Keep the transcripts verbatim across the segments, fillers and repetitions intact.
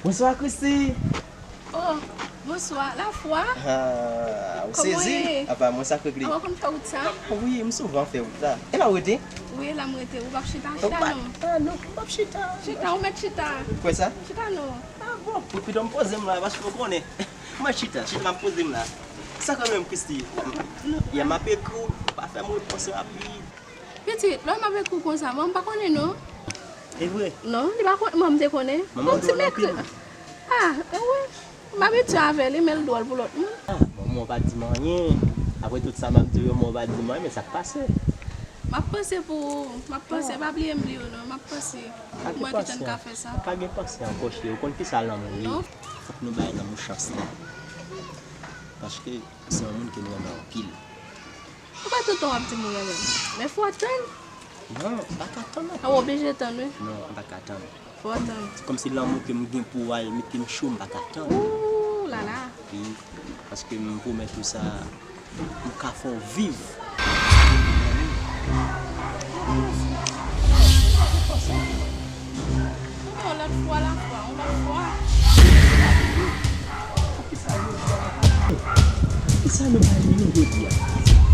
Bonswa, Christy! Oh, bonswa, Lafwa! Ah, ou sezi? Apa, mwen sa k regle. Ou konn fè wout sa? Wi, m souvan fè wout la. E la ou rete? Wi, la m rete. Ou p ap chita? Chita non. Ah, non, m p ap chita. Chita, ou mèt chita. Ou kwè sa? Chita non. Ah, bon, pou pito m poze m la, paske ou konnen. Mwen chita, chita m ap poze m la. Sa k rive m, Christy? Yè m ap ekri w, ou pa fè m repons rapid. Pitit, lè m ap ekri w konsa, manman m pa konnen non. E vre? Non, li pa konnen, manman m te konnen. Manman w te wè l anpil? Ah, e wi. M abitye avè li, men l dwòl pou lòt moun. Ah, manman w pa di m anyen. Apre tout sa m ap di w yo, manman w pa di m anyen, men sa k pase? M ap panse pou ou, m ap panse, pa bliye m bliye w non, m ap panse. Pa gen panse ankò, cheri. Ou konn kisa lanmou ye? Non. Fòk nou bay lanmou chans li. Paske se yon moun ke m renmen anpil. Ou pa tout tan w ap di m ou renmen m. Men fò w tann. Non, m pa ka tann ankò. A, w oblije tann, wi. Non, m pa ka tann. Fò w tann. Se kòmsi lanmou ke m gen pou w a, li mete m cho, m pa ka tann. Ooh la la. Wi, paske m pwomèt ou sa, m ka fè w viv. Yon lòt fwa, Lafwa, yon lòt fwa. Poukisa nou pa renmen jodi a?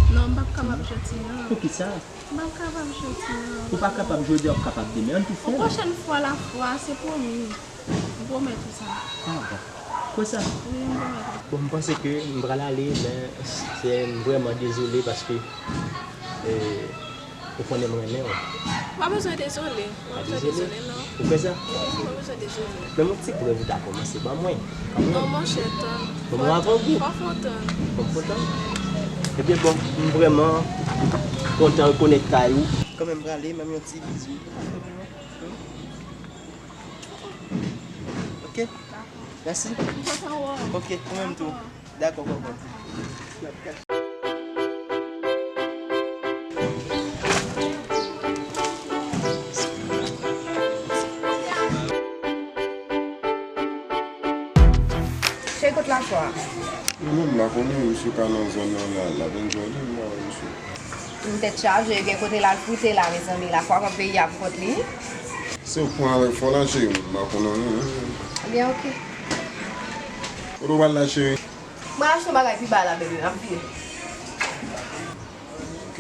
Non, m p ap kapab jodi a. Poukisa? M p ap kapab jodi a. Ou pa kapab jodi a, w ap kapab demen. Ann tou fè l. Yon pwochèn fwa, Lafwa, se pwomi. M pwomèt ou sa. Ah, bon. Kwè sa? Wi, m pwomèt ou. Bon, m panse ke m pral ale, men se, m vrèman dezole paske, eh, ou konnen m renmen w. Pa bezwen dezole. Pa bezwen dezole, non. Ou kwè sa? Wi, pa bezwen dezole. Men yon ti prèv ou ta kòmanse ban mwen. Non, monchè, tann. Ban mwen avangou. Fò w tann. Fò w tann. Ebyen, bon, m vrèman kontan rekonèt kay ou. Kanmenm prale, menm yon ti bizou. Ok? Mèsi. M kontan wè w. Ok, ou menm tou. Dakò, kòkòt. Cheri, kot Lafwa? Mwen menm, m pa konnen, misye ka nan zòn nan la, l ap enjoy li, m pa wè misye. M tèt chaje, gen kote l al fwoute la, mezanmi, Lafwa pran peyi a pou kont li. Se ou k pran avèk fò la, cheri, m pa konn anyen, non. Ebyen, ok. Kote w pral la, cheri? Mwen achte yon bagay pi ba la, bebe, m ap vini. Ok.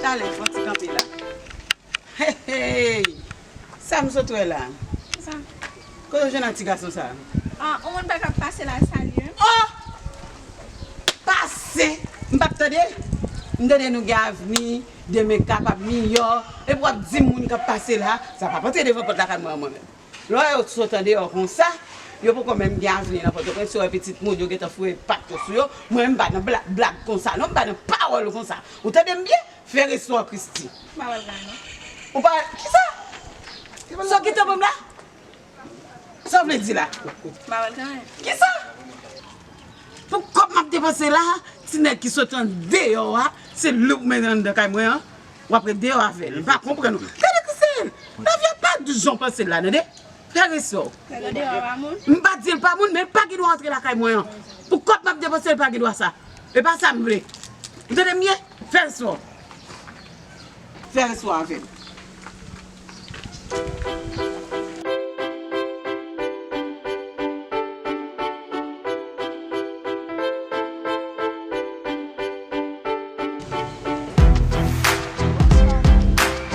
Talè, fò ti kanpe la. Hey, hey! Sa m sot wè la? Kisa? Kote w jwenn ak ti gason sa? Ah, yon moun pa k ap pase la, salye. Oh! Pase! M p ap tande. M tande nou gen avni, demen kapab miyò. Epi w ap di m moun k ap pase la, sa p ap antre devan pòt lakay mwen an, mwen menm. Lè w wè yo sot andeyò konsa, yo poko menm gen avni nan Pòtoprens, yo wè pitit moun, yo gentan foure pat yo sou yo. Mwen menm m pa nan bla-, blag konsa non, m pa nan pawòl konsa. Ou tande m byen? Fè respè w, Christy. M pa wè l la non. Ou pa, kisa? Sa w gentan ban m la? Sa w vle di la? M pa wè l gen anyen. Kisa? Pou kòb m ap depanse la, ti nèg ki sot andeyò a, se li w mennen anndan kay mwen an, w ap ret deyò avè l. M pa konprann ou. Gade Christelle, lavi a pa dous jan w panse l la, tande. Fè respè w. Nèg andeyò a pa moun? M pa di l pa moun, men l pa gen dwa antre lakay mwen an. Pou kòb m ap depanse, l pa gen dwa sa. E pa sa m vle. Ou tande m byen? Fè respè w. Fè respè w avè m.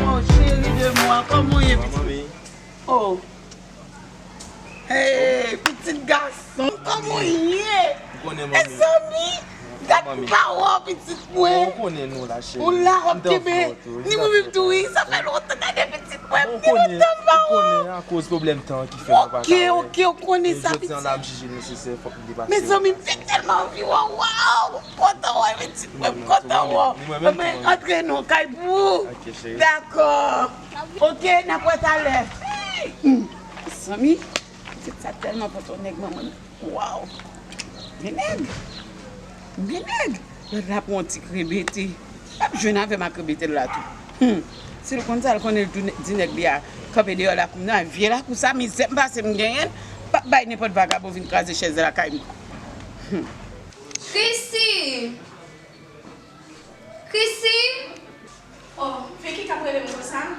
Oh, cheri de mwa, kòman w ye, pitit? Oh. Hey, pitit gason, kòman w ye? Ou konnen, manmi. Mezanmi, gad pa wè w, pitit mwen. Ou konnen nou la, cheri. Ou la, w ap kenbe. Ni mwen menm tou, wi. Sa fè lontan, gade pitit mwen. Ni lontan m pa wè w. Ou konnen, akoz pwoblèm tan ki fè nou pa ka wè. Ok, ok, ou konnen sa, pitit. Jodi a la, m jije l nesesè, fòk m depase. Mezanmi, m te tèlman anvi wè w. Waw, m kontan wè w, pitit mwen, m kontan wè w. Antre non, kay pou ou. Ok, cheri. Dakò. Ok, n ap wè talè. Hmm. Zanmi, pitit sa tèlman pote yon nèg manman. Waw. Byen nèg. Byen nèg. Lòt la pou yon ti krebete. L ap jwenn avè m ak krebete l la tou. Hmm. Si l konn sa, l konnen l tou di nèg li a kanpe deyò lakou m nan, vye lakou sa, mizè m pase m genyen l, p ap bay nenpòt vagabon vin kraze chèz lakay m. Hmm. Christy! Christy! Oh, Vicky k ap rele m konsa?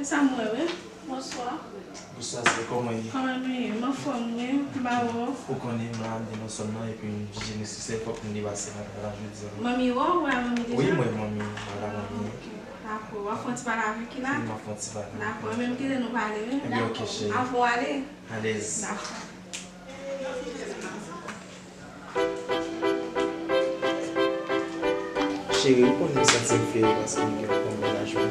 Sa m wè, wi. Bonswa. Bonswa, sè, kòman w ye? Kòman nou ye? M anfòm, wi. M pa wè w. Ou konnen, m la, m te nan zòn nan, epi m jije nesesè, fòk m depase nan travay jodi a. Manmi wè w, ou wè manmi deja? Wi, m wè manmi, m wè manmi. Ah, ok. Dakò, w ap fè yon ti pale avèk li la? Wi, m ap fè yon ti pale. Dakò, men m kite nou pale, wi. Ebyen, ok, cheri. Avan w ale. Alèz. Dakò. Cheri, ou konnen m santi m fè paske m gen yon bon mennaj, wi.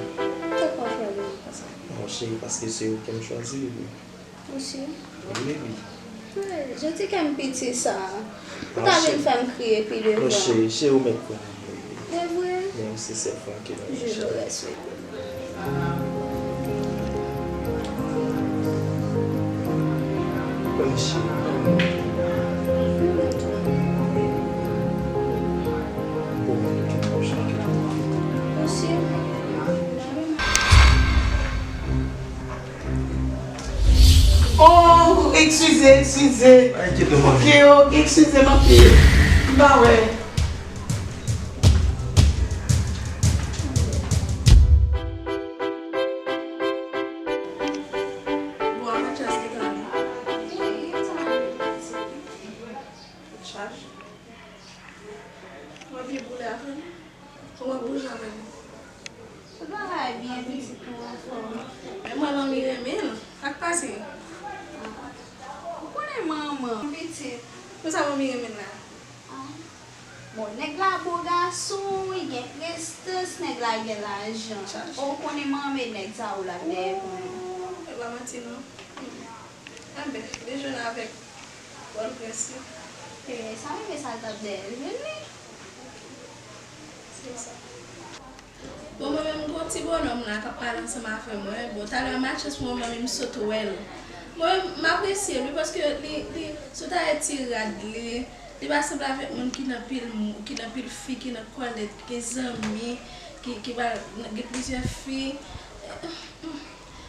Sa k ap fè w konsa? Non, cheri, paske se ou ke m chwazi, bebe. Ou si? Wi, bebe. Hey, jodi kè m piti sa. Ou ta vin fè m kriye pi devan. Non, cheri, cheri, ou mèt konnen, bebe. E vre? Men ou se sèl fanm ke m chwazi. Je le respecte. Oh, eskize, eskize. Ay, kite mwen. Ok, oh, eskize m anpil. M pa wè. Bon, a pa chans li tande. Chaj. Mwen byen boule avè l. Kòman w ap bouje avè l? Tout bagay byen, pitit, nou anfòm. Men mwen, manmi renmen l. Sa k pase? Ah. Ou konnen manman, pitit. Konsa manmi renmen l la? Ah. Bon, nèg la bo gason, li gen prestans, nèg la gen lajan. Chaj. Ou konnen manman e nèg sa yo l ap dèyè pou nou. Ou, e pa manti non. Enben, dejene avèk bòn prens li. E sa menm e sa l t ap dèyè l vini. Se sa. Bon, mwen menm, m gen yon ti bonòm la k ap pale ansanm avè mwen. Bon, talè a malchans pou mwen, mwen menm, m sot wè l. Mwen menm, m apresye l, wi, paske li, li, si w ta wè ti rad li, li pa sanble avèk moun ki nan pil mou-, ki nan pil fi, ki nan kòlèt, ki gen zanmi, ki, ki pa, gen plizyè fi.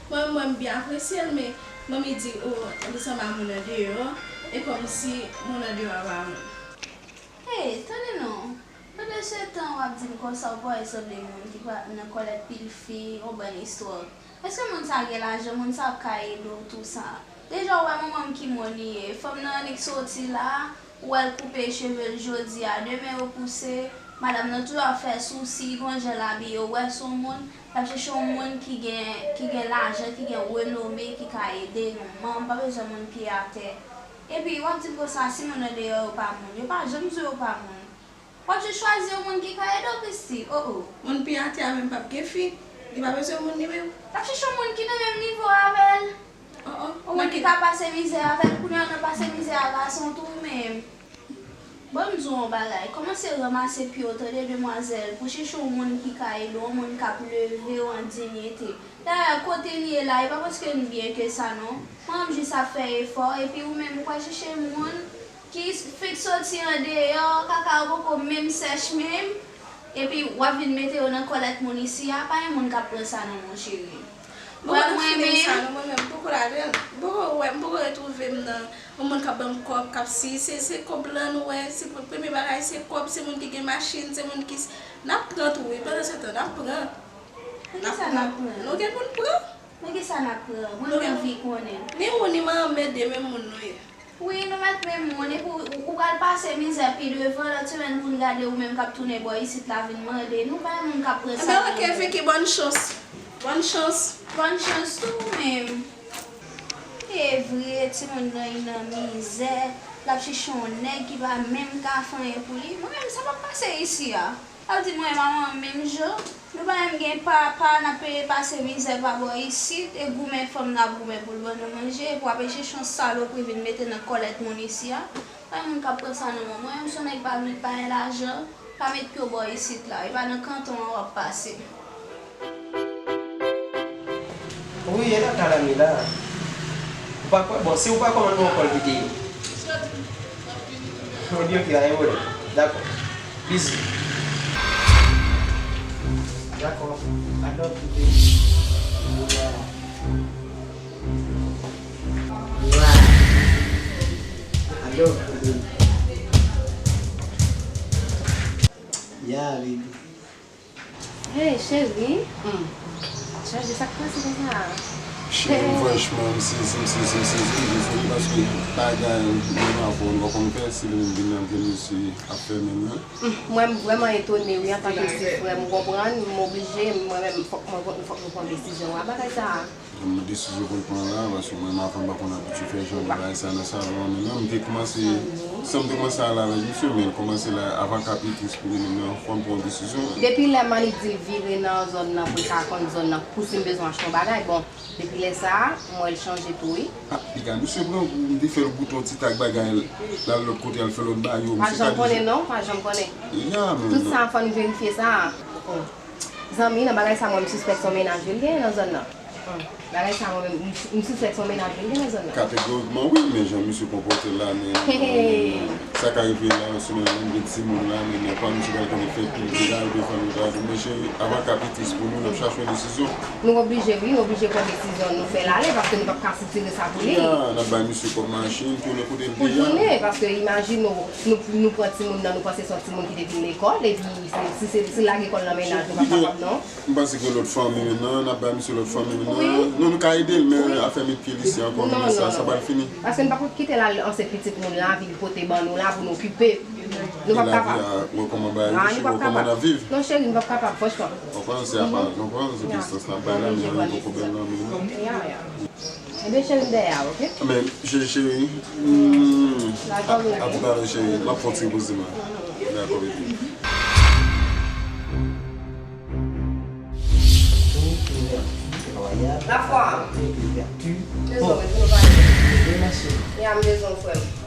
Mwen, mwen, m byen apresye l, men manmi di, o, li sanble a moun andeyò, e kòmsi moun andeyò a pa moun. Hey, tande non. Pandan se tan w ap di m konsa, ou pa wè sanble moun ki pa nan kòlèt pil fi, yon bann istwa. Èske moun sa gen lajan, moun sa ap ka ede w tou sa? Deja, ou wè manman m ki mò li ye. Fanm nan annik soti la, ou wè l koupe cheve l jodi a, demen yo pouse, madanm nan toujou ap fè sousi, gon jan l abiye, ou wè se yon moun, l ap chèche yon moun ki gen, ki gen lajan, ki gen renome, ki ka ede nou. Manman m pa bezwen moun pye atè. Epi, w ap di m konsa, si moun andeyò yo pa moun, yo pa janm di w yo pa moun. W ap jis chwazi yon moun ki ka ede w, Christy. Oh, oh. Moun pye atè a menm p ap gen fi. Li pa bezwen moun li menm. L ap chèche yon moun ki nan menm nivo avè l. Oh, oh. Yon moun ki ka pase mizè avè l. Kounye a, nan pase mizè a gason tou menm. Ban m di w yon bagay. Kòmanse ranmase pye w, tande, demwazèl, pou chèche yon moun ki ka ede w, yon moun k ap leve w an diyite. Dayè, kote n ye la, e pa paske n byen ke sa, non. Manman m jis ap fè efò, epi ou menm, ou pral chèche moun ki fenk soti andeyò, kaka yo poko menm sèch menm, epi w ap vin mete yo nan kòlèt moun isi a, pa gen moun k ap pran sa nan men w, cheri. Mwen, mwen menm, sa, non, mwen menm, m poko ladan l. M poko wè, m poko retwouve m nan yon moun k ap ban m kòb, k ap si, se, se kòb lan nou wè, se pre-, premye bagay, se kòb, se moun ki gen machin, se moun ki s-, n ap pran tou, wi, pandan se tan, n ap pran. Nan kisa n ap pran? Nou gen pou n pran. Nan kisa n ap pran? Mwen, m anvi konnen. Ni ou, ni manman m, de menm moun nou ye. Wi, nou mèt menm moun. Epi w, ou pral pase mizè pi devan, lòt semèn pou n gade ou menm k ap tounen bò isit la vin mande. Nou pa moun k ap pran sa. Ebyen, ok, Vicky, bòn chans. Bòn chans. Bòn chans tou ou menm. E vre, timoun nan, li nan mizè. L ap chèche yon nèg ki pa menm ka fè anyen pou li. Mwen menm, sa p ap pase isi a. Sa vle di mwen e manman m menm jan. Nou pa menm gen papa, n ap peye pase mizè pa bò isit, e goumen fanm nan ap goumen pou l ban nou manje, epi w ap chèche yon salopri vin mete nan kòlèt moun isi a. Pa gen moun k ap pran sa nan men w. Mwen menm, si yon nèg pa vle, pa gen lajan, pa met pye w bò isit la. E pa nan kanton an w ap pase. Wi, e nan kay la m ye la. Ou pa kwè? Bon, si ou pa kwè, mwen, nou ankò l pete ye. Ebyen, ok, pa gen pwoblèm. Dakò. Bizou. Dakò. I love you, baby. Wow. I love you, baby. Yeah, baby. Hey, cheri. Hmm. Chanje Sa k pase konsa? Cheri, franchman, m sezi, m sezi, m sezi, m dezole paske bagay menm avè w, nou pa konn fè, se li menm vin nan vin mesye ap fè menm nan. Mwen, m vrèman etone, wi, antanke ti frè m, ou konprann, m oblije, mwen menm, fòk mwen, fòk nou pran desizyon a bagay sa a. Yon desizyon pou l pran la, paske mwen menm avan m pa konn abitye fè jan de bagay sa nan salon an, men non, m te kòmanse, san m te kòmanse ale avèk misye, men l kòmanse la, avan k ap pi tris pou li menm nan, fò m pran yon desizyon. Depi lè Manik di l vire nan zòn nan pou l ka konn zòn nan, pou si m bezwen achte yon bagay, bon, depi lè sa a, m wè l chanje tou, wi. Ah, piga, misye pran kou, m te fè l goute yon ti tak bagay, l al lòt kote, al fè lòt bagay, yo, misye ka di. Pa janm konnen, non, pa janm konnen. Ya, men tout sa, fò n verifye sa. Oh. Zanmi, nan bagay sa, mwen, m sispèk se yon mennaj wi l genyen nan zòn nan. Hmm. Bagay sa, mwen, m, m sispèk se yon mennaj wi l genyen nan zòn nan. Kategorikman, wi, men jan misye konpòte l la, men, men, sa ka rive la, yon semèn, menm gen timoun la, men, men pa misye pral konn fè pil dega, yo te fè nou travay. Men, cheri, avan k ap pi tris pou nou, n ap chache yon desizyon. Nou oblije, wi, nou oblije pran desizyon, nou fè l ale, paske nou p ap ka sitire sa pou li. Ya, n ap bay misye kòb machin, tounen kote l te ye a. Pou tounen, paske imajine w, nou, nou pran timoun nan, nou panse se yon timoun ki te vin lekòl, epi si, si, si, si l lage kò l nan mennaj, nou p ap kapab, non. M panse gen lòt fanmi menm nan, n ap bay misye lòt fanmi menm nan. Wi. Non, nou ka ede l, men afè met pye l isi ankò, non, men sa, non, sa pral fini. Paske nou p ap kite l al ansent pitit moun la, vin pote ban nou la pou nou okipe. Nou p ap kapab. Lavi a, wè kòman bagay ye, nou p ap kapab. Wè kòman n ap viv. Non, cheri, nou p ap kapab, franchman. Konprann, se apa, konprann, se distans n ap bay la, men anyen poko bèl nan men nou. Ya, ya. Ebyen, cheri, m dèyè a, oke? Men, cheri, cheri, hmm, a toutalè, cheri, m ap fè yon ti repoze mwen. Dakò, baby. Lafwa. Bezwen mwen pou nou pale. Ya, m bezwen w, frè m.